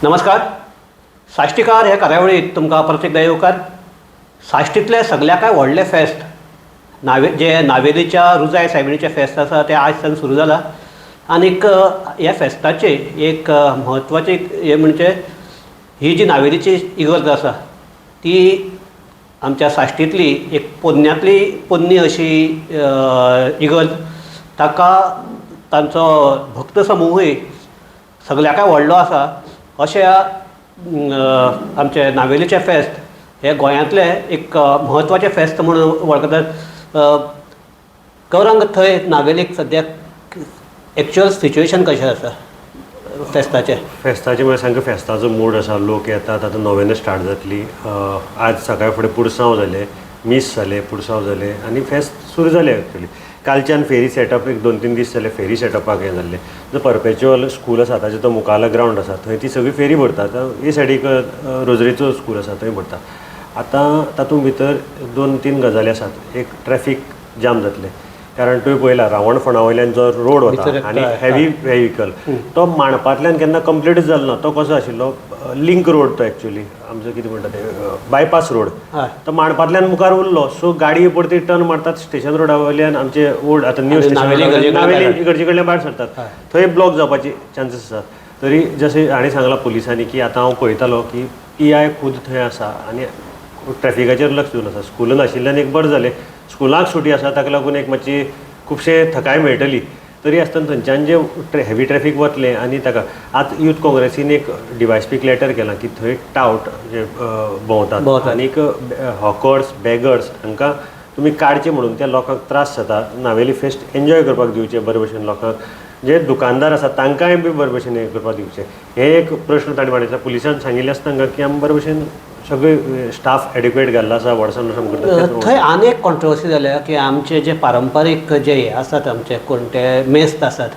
नमस्कार, साश्टीकार हे कार्यावळीत तुमकां परत एकदां येवकार. साश्टींतलें सगळ्याकय व्हडलें फेस्त नावे जें नावेलीच्या रुजाय सायबिणीचें फेस्त आसा तें आयज सावन सुरू जालां आनीक ह्या फेस्ताचें एक म्हत्वाचें हें म्हणजे ही जी नावेलीची इगर्ज आसा ती आमच्या साश्टींतली एक पोन्न्यांतली पोन्नी अशी इगर्ज. ताका तांचो भक्त समुहूय सगळ्याकय व्हडलो आसा. अशा आमचें नावेलीचें फेस्त हें गोंयांतलें एक म्हत्वाचें फेस्त म्हणून वळखतात. गौरांग, थंय नावेलीक सद्याक एक्चुअल सिच्युएशन कशें आसा फेस्ताचें? फेस्ताचें म्हळ्यार सामकें फेस्ताचो मूड आसा. लोक येतात. आतां नोवेनां स्टार्ट जातली. आज सकाळ फुडें पुरसांव जालें, मीस जालें, पुरसांव जालें आनी फेस्त सुरू जालें. एक्चुली कालच्यान फेरी सेटअप, एक 2-3 दीस जाले फेरी सेटअपाक हें जाल्लें. जो परपेच्युअल स्कूल आसा ताजे तो मुखालो ग्रावंड आसा थंय ती सगळी फेरी भरतात. हे सायडीक रोजरीचो स्कूल आसा थंय भरता. आतां तातूंत भितर 2-3 गजाली आसात. एक, ट्रॅफीक जाम जातलें, कारण तुवें पळयला रावणफोंडा वयल्यान जो रोड वता भितर आनी हेवी व्हेहिकल तो मांडपांतल्यान केन्ना कंप्लीटच जालो ना. तो कसो आशिल्लो, लिंक रोड तो एक्चुअली आमचो कितें म्हणटा ते बायपास रोड. तो मांडपांतल्यान मुखार उरलो. सो गाडी परती टर्न मारतात स्टेशन रोडा वयल्यान आमचे ओल्ड आतां न्यू स्टेशन नावेली इगर्जे कडल्यान नावेली इगर्जे कडल्यान भायर सरतात, थंय ब्लॉक जावपाचे चान्सीस आसात. तरी जशें हांणी सांगलां पुलिसांनी की आतां हांव पळयतालो की पी I खूद थंय आसा आनी ट्रॅफिकाचेर लक्ष दिवन आसा. स्कुलान आशिल्ल्यान एक बरें जालें, स्कुलाक सुटी आसा ताका लागून एक मातशी खुबशे थकाय मेळटली. तरी आसतना थंयच्यान जे हेवी ट्रॅफीक वतलें आनी ताका आतां यूथ काँग्रेसीन एक डिवायसपीक लेटर केलां की थंय टावट जे भोंवतात भोंवतात. आनीक हॉकर्स, बेगर्स हांकां तुमी काडचे म्हणून. त्या लोकांक त्रास जाता. नावेली फेस्ट एन्जॉय करपाक दिवचें बरे भशेन लोकांक. जे दुकानदार आसा तांकांय बी बरे भशेन हें करपाक दिवचें. हे एक प्रश्न तांणी मांडिल्लो. पुलिसान सांगिल्लें आसता तांकां की आमी बरे भशेन सगळे स्टाफ एडिक्वेट घाल्लो आसा, वर्सान वर्सान करतात. थंय आनी एक कॉन्ट्रोवर्सी जाल्या की आमचे जे पारंपारीक जे हे आसात, आमचे कोण ते मेस्त आसात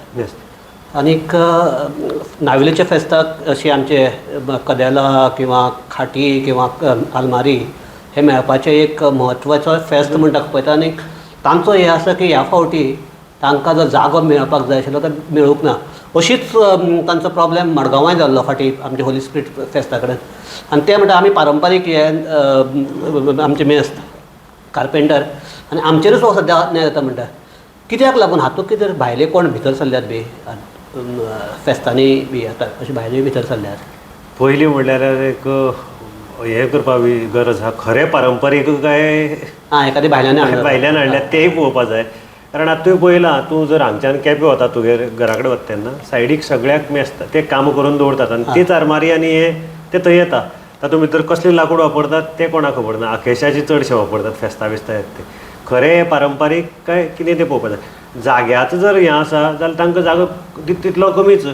आनीक नावेलीच्या फेस्ताक अशी आमचे कदेलां किंवा खाटी किंवा आलमारी हे मेळपाचें एक म्हत्वाचो फेस्त म्हण ताका पळयता. आनी तांचो हें आसा की ह्या फावटी तांकां जो जागो मेळपाक जाय आशिल्लो तो मेळूंक ना. अशीच तांचो प्रॉब्लेम मडगांवाय जाल्लो फाटीं आमच्या होली स्पिरीट फेस्ता कडेन. आनी ते म्हणटा आमी पारंपारीक हे आमचे मेस्त कार्पेंटर आनी आमचेरूच हो सद्या अन्याय जाता म्हणटा. कित्याक लागून हातूंत कितें भायले कोण भितर सरल्यात बी फेस्तांनी बी आतां अशे भायले भितर सरल्यात? पयलीं म्हणल्यार एक हें करपा बी गरज आसा, खरें पारंपारीक काय आं, एखादे भायल्यान हाडल्या. भायल्यान हाडल्यात तेंय पळोवपा जाय. कारण आतां तुवें पळयलां, तूं जर हांगच्यान केपें वता, तुगेर घरा कडेन वता तेन्ना सायडीक सगळ्याक मेस्त ते काम करून दवरतात आनी तीच आरमारी आनी हे ते थंय येता. तातूंत भितर कसलें लाकूड वापरतात तें कोणाक खबर ना. आकेशाचे चडशे वापरतात फेस्ता बिस्ता येता ते. खरें पारंपारीक काय कितें तें पळोवपा जाय. जाग्याचो जर हें आसा जाल्यार तांकां जागो तितलो कमीच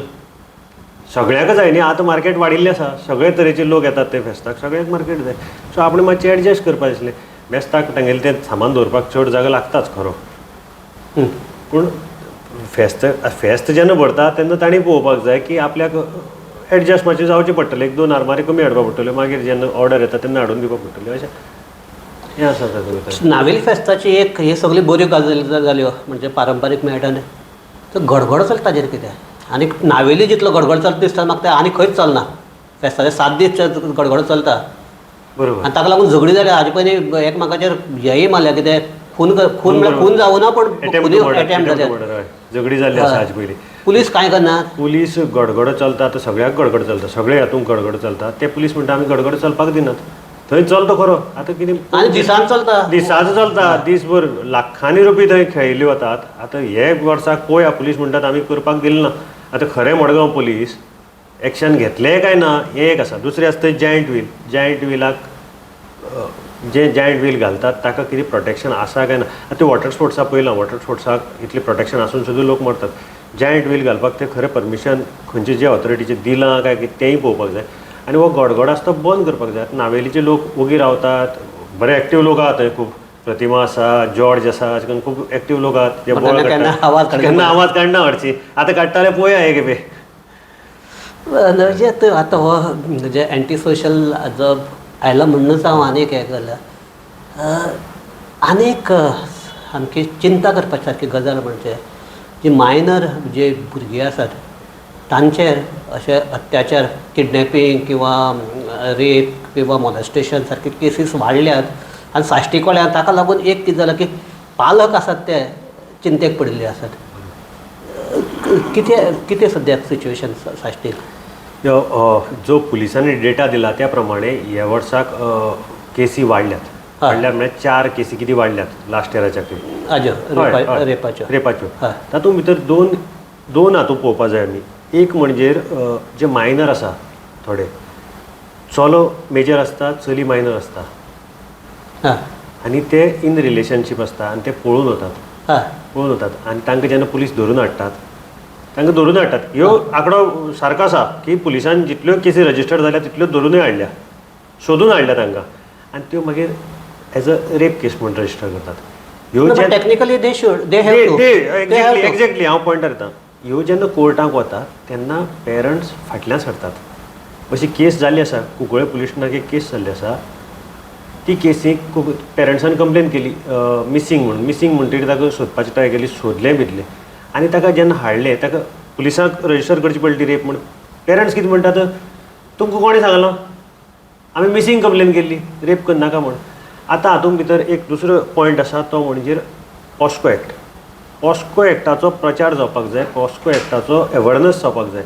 सगळ्यांक जाय न्ही. आतां मार्केट वाडिल्लें आसा, सगळे तरेचे लोक येतात ते फेस्ताक, सगळ्यांक मार्केट जाय. सो आपणें मातशें एडजस्ट करपाक आसलें. मेस्ताक तांगेलें तें सामान दवरपाक चड जागो लागताच खरो, पूण फेस्त फेस्त जेन्ना भरता तेन्ना तांणी पळोवपाक जाय की आपल्याक एडजस्ट मातशें जावचें पडटलें. 1-2 आरमारी कमी हाडपाक पडटल्यो, मागीर जेन्ना ऑर्डर येता तेन्ना हाडून दिवपाक पडटल्यो. अशें हें आसा तातूंत भितर. नावेली फेस्ताची एक हे सगळ्यो बऱ्यो गजाली जाल्यो म्हणजे पारंपारीक मेळटा न्ही, तर गडगड चलता ताजेर कितें आनी नावेली जितलो गडगड चलता दिसता म्हाका तें आनी खंयच चलना. फेस्ताचे 7 दीस गडगड चलता. बरोबर. आनी ताका लागून झगडीं जाल्या हाजे पयलीं, एकमेकाचेर हेंय मारल्या कितें खून, खून म्हळ्यार खून जावना पण अटेम्प्ट जाल्या. झगडी जाल्ली आसा हाजे पयलीं. पुलीस कांय करना. पुलीस गडगडो चलता, आतां सगळ्याक गडगड चलता, सगळे हातूंत गडगड चलता. ते पुलीस म्हणटा आमी गडगड चलपाक दिनात. थंय चलता खरो, आतां कितें आनी दिसान चलता. दिसाचो चलता, दीसभर लाखांनी रुपये थंय खेळिल्ले वतात. आतां हे वर्साक पळोवया, पुलीस म्हणटात आमी करपाक दिलें ना. आतां खरें मडगांव पुलीस एक्शन घेतलें काय ना हें एक आसा. दुसरें आसा थंय जायंट व्हील. जायंट व्हिलाक जे जायंट व्हील घालतात ताका कितें प्रोटेक्शन आसा काय ना. आतां वॉटर स्पोर्ट्साक पळयलां, वॉटर स्पोर्ट्साक इतलें प्रोटेक्शन आसून सुद्दां लोक मरतात. जायंट व्हील घालपाक तें खरें परमिशन खंयचे जे ऑथॉरिटीचें दिलां काय कितें तेंय पळोवपाक जाय. आनी हो गडगड आसा तो बंद करपाक जाय. नावेलीचे लोक ओगी रावतात, बरे एक्टीव लोक आहा थंय खूब. प्रतिमा आसा, जॉर्ज आसा, अशें करून खूब एक्टीव लोक आहात जे बोवाळ केन्ना काडटात. आवाज काडटा. केन्ना आवाज काडना हरशी, आतां काडटाले पळोवया हे खेपे. म्हणजे आतां हो जे एंटी सोशल जो आयला म्हणूनच हांव आनीक हें केलां. आनीक सामकी चिंता करपा सारकी गजाल म्हणजे जी मायनर जे भुरगीं आसात तांचेर अशे अत्याचार, किडनॅपिंग किंवा रेप किंवा मोलेस्टेशन सारखे केसीस वाडल्यात आनी साश्टी कोळ्यान ताका लागून एक कितें जालां की पालक आसात ते चिंतेक पडिल्ले आसात. कितें कितें सद्याक सिच्युएशन साश्टीक? जो पुलिसांनी डेटा दिला त्या प्रमाणे ह्या वर्साक केसी वाडल्यात. वाडल्यात म्हळ्यार 4 केसी कितें वाडल्यात लास्ट इयराच्या. आज्यो रेपाच्यो रेपाच्यो. तातूंत भितर दोन दोन हातूंत पळोवपाक जाय आमी. एक म्हणजे जे मायनर आसा, थोडे चलो मेजर आसता, चली मायनर आसता आनी ते इन रिलेशनशीप आसता आनी ते पळून वतात, पळून वतात आनी तांकां जेन्ना पुलीस धरून हाडटात, तांकां धरून हाडटात. ह्यो आंकडो सारको आसा की पुलिसान जितल्यो केसी रजिस्टर जाल्या तितल्यो धरूनय हाडल्या, सोदून हाडल्या तांकां आनी त्यो मागीर एज अ रेप केस म्हूण रजिस्टर करतात. ह्यो Technically they should, they have to. Exactly, exactly, हांव पॉयंटार येता. ह्यो जेन्ना कोर्टाक वता तेन्ना पेरंट्स फाटल्यान सरतात. अशी केस जाल्ली आसा, कुंकळे पुलीस स्टेशनाक एक केस जाल्ली आसा. ती केसीक पेरंट्सान कंप्लेन केली मिसींग म्हणून. मिसींग म्हणटकीर ताका सोदपाची ट्राय केली, सोदलें भितरलें आनी ताका जेन्ना हाडलें ताका पुलिसांक रजिस्टर करची पडली रेप म्हूण. पेरंट्स कितें म्हणटात, तुमकां कोणें सांगलां आमी मिसींग कंप्लेन केल्ली, रेप करनाका म्हूण. आतां हातूंत भितर एक दुसरो पॉयंट आसा तो म्हणजे पॉस्को एक्ट. पॉस्को एक्टाचो प्रचार जावपाक जाय, पॉस्को एक्टाचो एवरनस जावपाक जाय.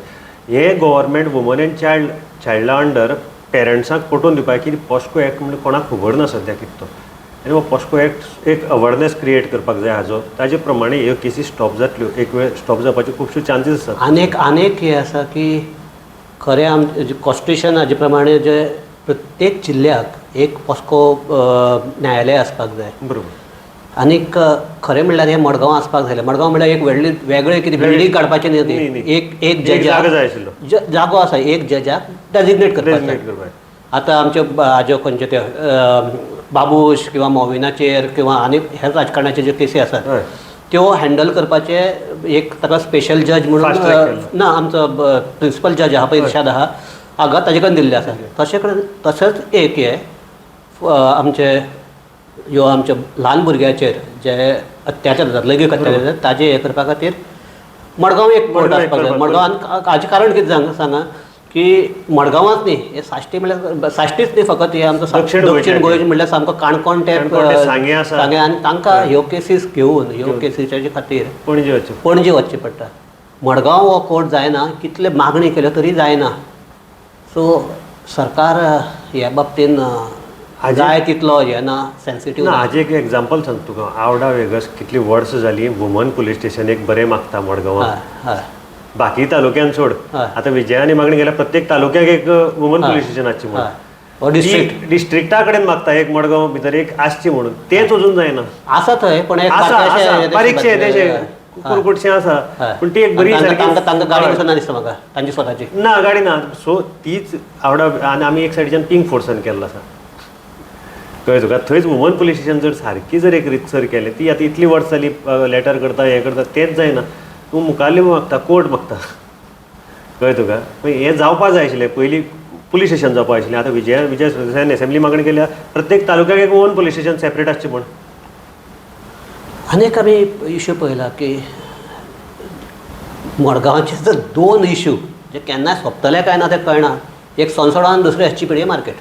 हे गव्हर्मेंट वुमन एंड चायल्ड चायल्डा अंडर पेरंट्सांक पटोवन दिवपाक की पॉस्को एक्ट म्हणजे कोणाक खबर ना सद्याक कितें तो, आनी हो पॉस्को एक्ट एक अवेरनस क्रिएट करपाक जाय हाजो. ताजे प्रमाणे ह्यो केसी स्टॉप जातल्यो, एक वेळ स्टॉप जावपाच्यो खुबश्यो चान्सीस आसात. आनीक आनीक हें आसा की खरें आम कॉन्स्टिट्युशन हाजे प्रमाणे जे प्रत्येक जिल्ल्याक एक पॉस्को न्यायालय आसपाक जाय. आनीक खरें म्हणल्यार हें मडगांव आसपाक जाय. मडगांव म्हणल्यार एक व्हडली वेगळें कितें बिल्डींग काडपाचें न्ही ती. एक एक जजाक जागो जाय आशिल्लो, जागो आसा, एक जजाक डेजिग्नेट करपाक. आतां आमच्यो हाज्यो खंयच्यो त्यो बाबूश किंवा मोविनाचेर किंवा आनी हेर राजकारणाचे ज्यो केसी आसात त्यो हँडल करपाचे एक ताका स्पेशल जज म्हणून ना आमचो प्रिंसिपल जज आहा पळय इर्शाद आहा हांगा ताजे कडेन दिल्लें आसा. तशें कडेन तशेंच एक हें आमचे ह्यो आमच्या ल्हान भुरग्याचेर जे अत्याचार जातात, लैंगीक अत्याचार जातात ताजे हें करपा खातीर मडगांव एक कोर्ट आसपाक जाय. मडगांवान हाजें कारण कितें सांगा की मडगांवांत न्ही हे साश्टी म्हणल्यार साश्टीच न्ही फकत हे आमचो दक्षिण गोंय म्हणल्यार सामको काणकोण ते सांगें आनी तांकां ह्यो केसीस घेवन ह्यो केसीच्या खातीर पणजे वचचें पडटा. मडगांव हो कोर्ट जायना, कितले मागणी केल्यो तरी जायना. सो सरकार ह्या बाबतीन जाय तितलो हें ना, सेन्सिटीव ना. हाजें एक एग्जाम्पल सांगता तुका. आवडा वेगस कितली वर्सां जालीं वुमन पुलीस स्टेशन एक बरें मागता मडगांवां, बाकी तालुक्यान सोड. आतां विजयानी मागणी केल्या प्रत्येक तालुक्याक एक वुमन पुलीस स्टेशन आसची म्हणून, डिस्ट्रिक्ट डिस्ट्रिक्टा कडेन मागता एक मडगांव भितर एक आसची म्हणून, तेच अजून जायना. आसा थंय पण बारीकशें तेशें कुरकुटशें आसा, पूण ती एक बरी तांकां गाडी पसून दिसता म्हाका तांची स्वताची ना गाडी ना. सो तीच आवडा आनी आमी एक सायडीच्यान पिंक फोर्सान केल्लो आसा, कळ्ळें तुका. थंयच वुमन पुलीस स्टेशन जर सारकी जर एक रितसर केलें, ती आतां इतली वर्सां जाली लेटर करता हें करता तेंच जायना. तूं मुखारली मागता, कोर्ट मागता, कळ्ळें तुका. हें जावपा जाय आशिल्लें पयलीं, पुलीस स्टेशन जावपा आशिल्लें. आतां विजय विजय सरदेसायान एसेंब्ली मागणी केल्या प्रत्येक तालुक्याक एक वुमन पुलीस स्टेशन सेपरेट आसचें म्हूण. आनीक आमी इशू पळयला की मडगांवाचे जर दोन इशू जे केन्नाय सोंपतले काय ना तें कळना, एक सोनसडो आनी दुसरें H C P D A market.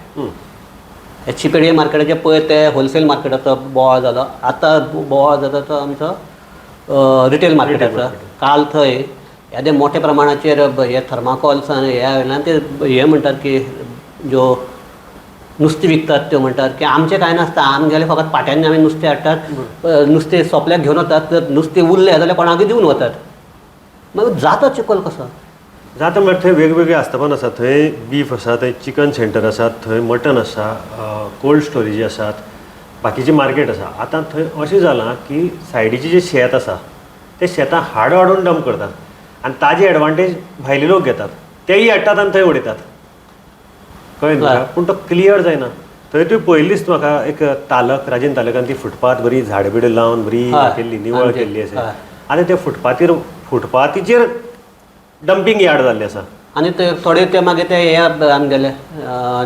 H C P D A मार्केटाचे पळय ते होलसेल मार्केटाचो बोवाळ जालो, आतां बोवाळ जाता तो आमचो रिटेल मार्केटाचो. काल थंय येदे मोठ्या प्रमाणाचेर हे थर्माकोल्स आनी ह्या वयल्यान ते हे म्हणटात की ज्यो नुस्तें विकतात त्यो म्हणटात की आमचें कांय नासता, आमगेलें फकत पाट्यांनी आमी नुस्तें हाडटात, नुस्तें सोंपल्याक घेवन वतात, तर नुस्तें उरलें जाल्यार कोणाकूय दिवन वतात. मागीर जाता चिखल कसो जाता म्हळ्यार थंय वेगवेगळे आस्थापन आसा. थंय बीफ आसा, थंय चिकन सेंटर आसा, थंय मटन आसा, कोल्ड स्टोरेजी आसात, बाकीची मार्केट आसा. आतां थंय अशें जालां की सायडीचें जें शेत आसा तें शेतां हाड हाडून डंप करतात आनी ताजी एडवांटेज भायले लोक घेतात, तेय हाडटात आनी थंय उडयतात, कळ्ळें तुका. पूण तो क्लियर जायना. थंय तुवें पळयल्लीच म्हाका एक तालक राजेंद्र तालकान ती फुटपाथ बरी झाड बिड लावन बरी केल्ली, निवळ केल्ली आसा. आनी त्या फुटपाथीचेर डंपींग यार्ड जाल्लें आसा. आनी ते थोडे ते मागीर ते हे आमगेले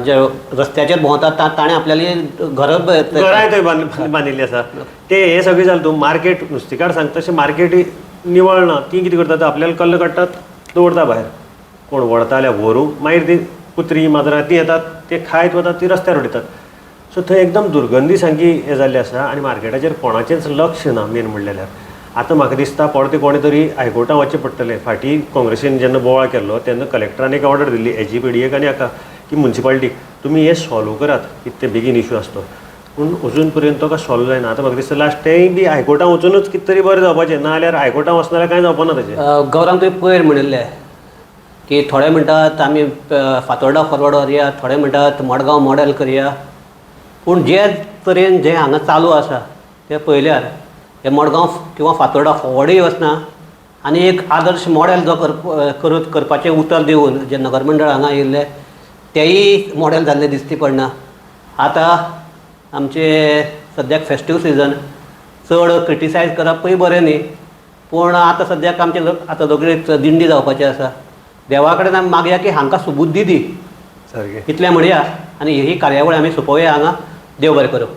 जे रस्त्याचेर भोंवतात ताणें आपल्याली घरां घरांय थंय बांदिल्ली आसा. ते हे सगळें जालें. तूं मार्केट नुस्तेकार सांगता तशें मार्केट निवळ ना. ती कितें करतात, आपल्याला कल्ल काडटात दवरता भायर. कोण व्हरता जाल्यार व्हरूं. मागीर ती कुत्री माजरां ती येतात, ते खायत वतात, ती रस्त्यार उडयतात. सो थंय एकदम दुर्गंधी सामकी हें जाल्ली आसा आनी मार्केटाचेर कोणाचेंच लक्ष ना मेन म्हणलें जाल्यार. आतां म्हाका दिसता परतें कोणें तरी हायकोर्टान वचचें पडटलें. फाटीं काँग्रेसीन जेन्ना बोवाळ केल्लो तेन्ना कलेक्टरान एक ऑर्डर दिल्ली एजीपीडीएक आनी हाका की मुन्सिपालिटीक तुमी हें सॉल्व करात कितें बेगीन इशू आसा तो. पूण अजून पर्यंत तो काय सॉल्व जायना. आतां म्हाका दिसता लास्ट तेंय बी हायकोर्टान वचुनूच कितें तरी बरें जावपाचें, ना जाल्यार हायकोर्टान वचना जाल्यार कांय जावपा ना ताचें. गौरांग, तुवें पयर म्हणिल्लें की थोडे म्हणटात आमी फातोर्डा फॉरवर्ड व्हरया, थोडे म्हणटात मडगांव मॉडेल करया. पूण जे तरेन जें हांगा चालू आसा तें पळयल्यार हें मडगांव किंवा फातोर्डा फॉरवर्डूय वचना आनी एक आदर्श मॉडेल जो करपाचें उतर दिवन जें नगर मंडळ हांगा आयिल्लें तेंय मॉडेल जाल्लें दिश्टी पडना. आतां आमचे सद्याक फेस्टीव सिजन, चड क्रिटिसायज करपूय बरें न्ही, पूण आतां सद्याक आमचे आतां रोखडीच दिंडी जावपाची आसा. देवा कडेन आमी मागया की हांकां सुबुद्दी दी. सारकें. इतलें म्हणया आनी ही कार्यावळ आमी सोंपोवया हांगा. देव बरें करूं.